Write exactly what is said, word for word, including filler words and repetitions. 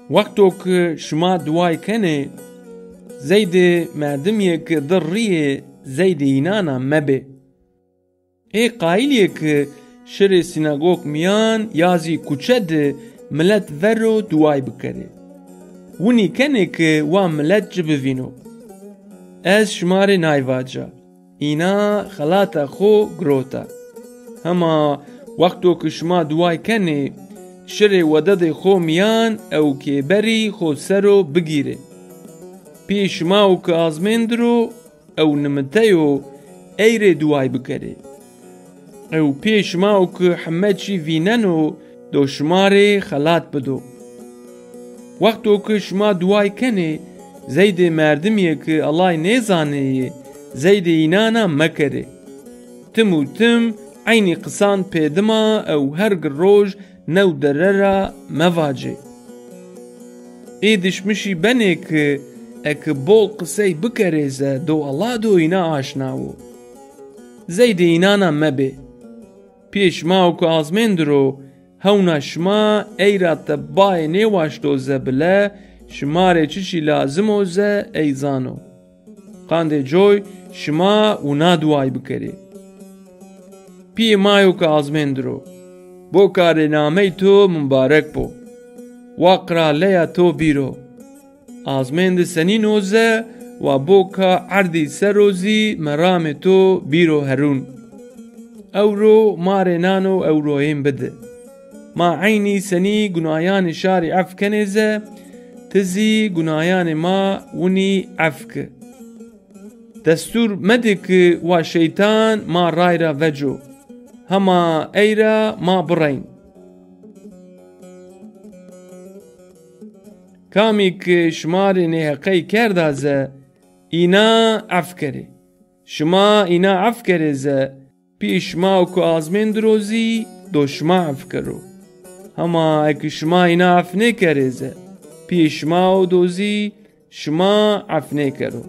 Wexto ki şima duay kenê, zeydê merdimîyê ki di rîyê zeydê înana mebê. Ê qayîlîyê ki şirê sînagog mîyan ya zî kuçe di milet ver o duay bikerê. Winî kenê ki wa milet ci bivîno. Ez şima rê nay vaca, îna xelata xo girota. Hema wexto ki şima duay kenê, şirê wededê xo mîyan ew kêberî xo ser o bigîrê. Pîyê şima o ki azmên dir o ew nimiteyo, ey rê duay bikerê. Ew pîyê şima o ki heme çî vîneno, do şima rê xelat bido. Wexto ki şima duay kenê, zeydê merdimîyê ki Ellay nêzanê yê, zeydê înana mekerê. Tim û tim eynî qisan pê dima ew her gi roj new derre ra mevacê. Ê dişmişî benê ki eki bol qisey bikerê ze do Ella do îna aşna wo. Zeydê înana mebê. Pîyê şima o ki azmên dir o, hewna şima ey ra tebayê nêwaşto ze bile, şima rê çiçî lazim o ze ey zano. Qandê coy şima wina duay bikerê. Pîyê ma yo ki azmên dir o, boka rê namey to mimbarek bo. Wa qiraleya to bîr o. Azmên di senîn o ze, wa boka erdî ser o zî meramê to bîr o herûn. Ewro ma rê nano ewroyên bidi. Ma eynî senî gunayanê şarî ef kenê ze, ti zî gunayanê ma winî ef ki. Destûr medi ki wa şeytan ma ray ra veco. Hema ey ra ma bireyn. Kamî ki şima rê nêheqey kerda ze, îna ef kerê. Şima îna ef kerê ze, pîyê şima o ki azmên dir o zî do şima ef kero. Hema eki şima îna ef nêkerê ze, pîyê şima o do zî şima ef nêkero.